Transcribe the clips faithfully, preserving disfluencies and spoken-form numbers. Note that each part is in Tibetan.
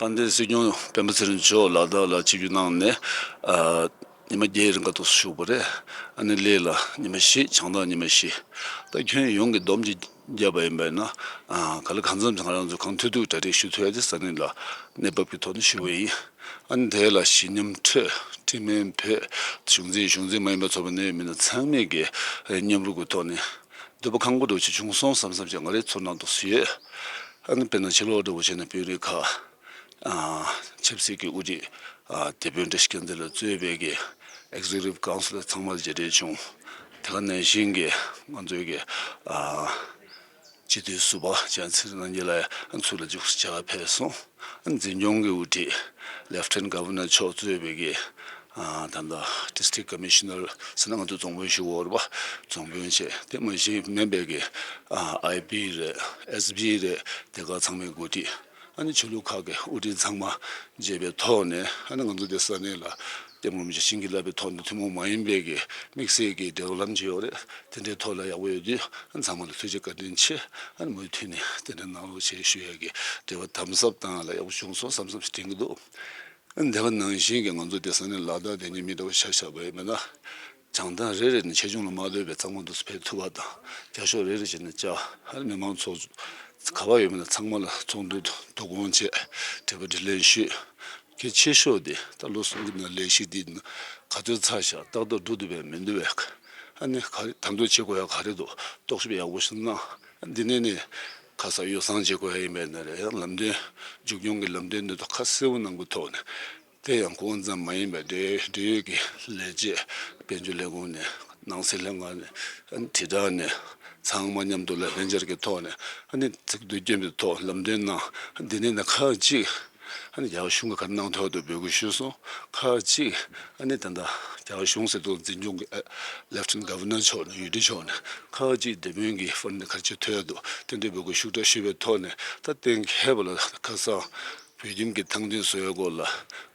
དཔལ་ལྡན་སྲིད་སྐྱོང་སྤེན་པ་ཚེ་རིང་མཆོག་ལ་དྭགས་ལ་ཆིབས་བསྒྱུར་གནང་ནས། ཨ། ཉི་མ་བརྒྱད་རིང་ག་ཐོག་བཞུགས་པ་རེད། ཨ་ནི་གླེ་ལ་ཉི་མ་བཞི། བྱང་ཐང་ཉི་མ་བཞི། ད་ཁྱོན་ཡོངས་ཀྱི་བསྡོམས་ཀྱིས་བརྒྱབ་པ་ཡིན་པས་ན། ཨ། ག་ལ་གང་འཚམ་ཅིག་ང་རང་ཚོ་གང་ཐུབ་ཐུབ་གྲ་སྒྲིག་ཞུ་ཐུབ་ཡ་དེ་ས་གནས་ལ་གནས་བབ་ཀྱི་ཐོག་ནས་ཞུ་བ་ཡིན། ཨ་ནི་དེ་ལ་གཞིས་མཉམ་འཕྲོད། ཁྲི་སྨན་བོད། གཞུང་འཛིན། གཞུང་འཛིན་མ་ཡིན་པའི་ཚོགས་པ་ནས་མི་སྣ་ཚང་མས་ཀྱི་མཉམ་རུབ་ཀྱི་ཐོག་ནས་འདོད་པ་ཁེངས་པོ་འདྲ་བོ་ཅིག་བྱུང་སོང་བསམ་བསམ་ཅིག་ང་རའི་ཚོར་སྣང་དུ་ཡོད། ཨ་ནི་དཔེར་ན་ཕྱི་ལོགས་འདྲ་བོ་བྱས་ན་དཔོན་རིགས་ཁག་ཨ། ཆབ་སྲིད་ཀྱི་དབུ་ཁྲིད། ཨ། དེད་དཔོན་བཀྲ་ཤིས་སྒྲོལ་མ་ལགས་གཙོས་པའི་གི་Executive Council ཚང་མར་མཇལ་འཕྲད་བྱུང་། དེ་ག་ནང་བཞིན་གྱི་ང་ཚོའི་གི། ཨ། སྤྱི་འཐུས་ཟུར་པ་ལྕམ་ཚེ་རིང་རྣམ་རྒྱལ་ལགས་ཚུར་ལ་མཇུག་བསྒྲིལ་ཕེབས་སོང་། འཛིན་སྐྱོང་གི་དབུ་ཁྲིད་Lieutenant Governor མཆོག་གཙོས་པའི་གི། ཨ། ད་ལྟ་District Commissioner ཟེར་ན་ང་ཚོ་རྫོང་དཔོན་ཞུ་བ་རེད་པ། རྫོང་དཔོན་བཅས། དེ་མ་གཞི་སྨན་པའི་གི། ཨ། ཨའི་བི་རེད། ཨེས་བི་རེད། དེ་ག་ཚང་མའི་འགོ་ཁྲིད། ཨ་ནི་ཆོས་ལུགས་ཁག་གི་དབུ་ཁྲིད་ཚང་མ་མཇལ་བའི་ཐོག་ནས། ཨ་ནི་ང་ཚོ་དེ་ས་གནས་ལ་སྐྱབས་མགོན་རིན་པོ་ཆེ་བྱིན་གྱིས་བརླབས་པའི་ཐོག་ནས་ཐུན་མོང་མ་ཡིན་པའི་གི་དམིགས་བསལ་གྱི་འབྲེལ་ལམ་ཅིག་ཡོད་རེད། དེ་འདྲའི་ཐོག་ལ་ཡག་པོ་ཡོད་དུས། ཨ་ནི་ཚང་མ་ལ་ཐུགས་རྗེ་བཀའ་དྲིན་ཆེ། ཨ་ནི་མུ་མཐུད་ནས་དེ་འདྲ་གནང་རོགས་ཞེས་ཞུ་ཡ་གི་འབྲེལ་བ་དམ་ཟབ་བཏང་ཡ་ལ་ཡག་པོ་བྱུང་སོང་བསམ་བསམ་ཞིག་དྲན་གྱི་འདུག། ཨ་ནི་དེ་ག་ནང་བཞིན་གྱི་ང་ཚོ་དེ་ས་གནས་ལ་དྭགས་དེ་ཉིད་མི་འདྲ་བ་ཆ་བཞག་པ་ཡིན་ན། བྱང་ཐང་རེ་རེ་ནས་ཆེ་ཆུང་ལ་མ་ལྟོས་པའི་གཙང་མ་དུ་ཕེབས་ཐུབ་པ་དང་། རྒྱ་ཤོག་རེ་རེ་བྱས་ནས་བཅར། ཨ་ནི་མི་མང་ཚོགས་ག་པར་ཡོད་མེད་ལ་ཚང་མ་ལ་ཚོགས་འདུ་འདུ་སྐོང་བྱས། དྲི་བ་དྲིས་ལན་ཞུས། གལ་ཆེ་ཤོས་དེ་ད་ལོ་གསུམ་གྱི་ནང་ལས་གཞི་འདི་ག་ཚོད་ཚར་བཞག་ཏག་ཏག་འགྲོ་འདུག་པས་མི་འདུག་པས། ཨ་ནི་ག་རེ་ད་དུང་བྱེད་དགོས་ཡ་ག་རེ་འདུག་རྟོག་ཞིབ་ཡག་པོ་ཞིག་གནང་། འདི་ནས་ནི་ཁ་གསབ་ཡོ་བསྲང་བྱེད་དགོས་ཡ་ཡིན་པས་ན་རེད། ཡང་ལམ་སྟོན་མཇུག་སྐྱོང་གི་ལམ་སྟོན་འདི་ཚོ་ཁ་གསལ་པོ་གནང་གི་ཐོག་ནས། དེ་ཡང་ཁོང་ཙམ་མ་ཡིན་པར་འབྲེལ་འབྲེལ་ཡོད་ཀྱི་ལས་བྱེད། དཔལ་འབྱོར་ལས་ཁུངས་ནས། ནང་སྲིད་ལྷན་ཁང་ནས། ཨ་ནི་དྲིལ་བསྒྲགས་ནས། ཚང་མ་མཉམ་དུ་ལ་ལྷན་སྦྱར་གྱི་ཐོག་ནས། ཨ་ནི་ཚིག་བསྡུས་རྒྱན་པའི་ཐོག་ལམ་སྟོན་གནང་། འདི་ནས་ནི་ཁག་ཅིག་ཨ་ནི་རྒྱ་གར་གཞུང་གིས་ག་རེ་གནང་ཐུབ་འདུག་འབོད་སྐུལ་ཞུས་སོང་། ཁག་ཅིག་ཨ་ནི་ད་ལྟ་རྒྱ་གར་གཞུང་ཟེར་དུས་འཛིན་སྐྱོང་གི། ཨ། Lieutenant Governor མཆོག་ནས། ཡུལ་ཁྲིམས་མཆོག་ནས། ཁག་ཅིག་དེད་དཔོན་གྱི་ཕན་ནས་ག་རེ་བྱེད་ཐུབ་འདུག་དེ་འདྲའི་འབོད་སྐུལ་ཤུགས་དྲག་ཞུས་པའི་ཐོག་ནས། ད་གཏན་འཁེལ་བ་ལ་ཁ་སང་བོད་ཁྱིམ་གྱི་ཐང་འདོན་བཟོ་ཡའི་སྐོར་ལ་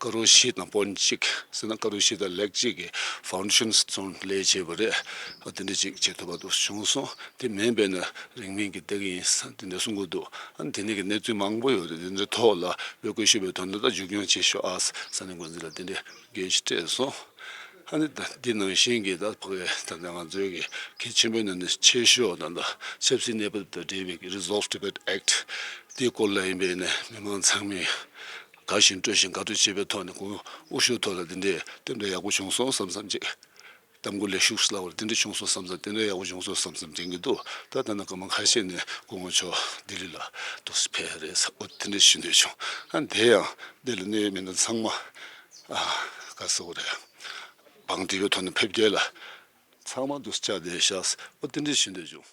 ཀ་རོར་བཞི་དང་པོན་གཅིག་ཟེར་ན་ཀ་རོར་བཞི་དང་ལེག་གཅིག་གི་foundation stone ལས་བྱས་པ་རེད། ཨ། དེ་འདྲ་ཅིག་བྱེད་ཐུབ་པ་དུ་བྱུང་སོང་། དེ་མིན་པས་ན་རིང་མིན་གྱི་ལྟ་གི་ཡིན་ཟེར་དེ་འདྲ་གསུང་གི་འདུག་ཨ་ནི་དེ་འདྲ་གི་གནས་ཚུལ་མང་པོ་ཡོད་རེད། དེ་འདྲའི་ཐོག་ལ་འབོད་སྐུལ་ཞུས་པའི་ཐོག་ནས་ད་མཇུག་སྐྱོང་བྱེད་ཤོག་ཨ་ཟེར་ས་གནས་འགོ་འཛིན་ལ་དེ་འདྲའི་འགན་ཞིག་སྤྲད་སོང་། ཨ་ནི་ད་འདི་ནང་བཞིན་གྱི་ད་ཕ་གི་ད་ལྟ་ང་ཚོའི་གི་གལ་ཆེན་པོའི་ནང་ནས་ཆེ་ཤོས་ད་ལྟ་ཆབ་སྲིད་གནས་བབ་དང་འབྲེལ་བའི་གི་Resolve Tibet Act དེའི་སྐོར་ལ་ཡིན་པས་ནས་མི་མང་ཚང་མས་དགའ་བཞིན་སྤྲོ་བཞིན་དགའ་སྤྲོ་བྱེད་པའི་ཐོག་ནས་ཁོང་དབུ་བཞུགས་ཐོག་ལ་འདི་འདྲའི་རྟེན་འབྲེལ་ཡག་པོ་བྱུང་སོང་བསམ་བསམ་བྱེད། གཏམ་གོ་ལེགས་ཤུགས་ལ་བར་དེ་འདྲ་བྱུང་སོང་བསམ་ས་དེ་འདྲ་ཡག་པོ་བྱུང་སོང་བསམ་བསམ་དྲན་གྱི་འདུག་ད་ད་ནང་སྐར་མ་ཁ་ཤས་ནས་སྐུ་ངོ་མཆོག་ལྡི་ལི་ལ་འདུག་སེ་ཕེབས་རེད་ས་འོ་དེ་འདྲ་ཞུ་འདོད་བྱུང་ཨ་དེ་ཡང་ལྡི་ལི་གནད་ཡོད་མི་སྣ་ཚང་མ་ཨ་ག་ཟེར་དགོས་རེད་བང་སྒྲིག་པའི་ཐོག་ནས་ཕེབས་རྒྱུ་ལ་ཚང་མ་འདུག་སེ་བཅར་བསྡད་ཤག་ས་འོ་དེ་འདྲ་ཞུ་འདོད་བྱུང་།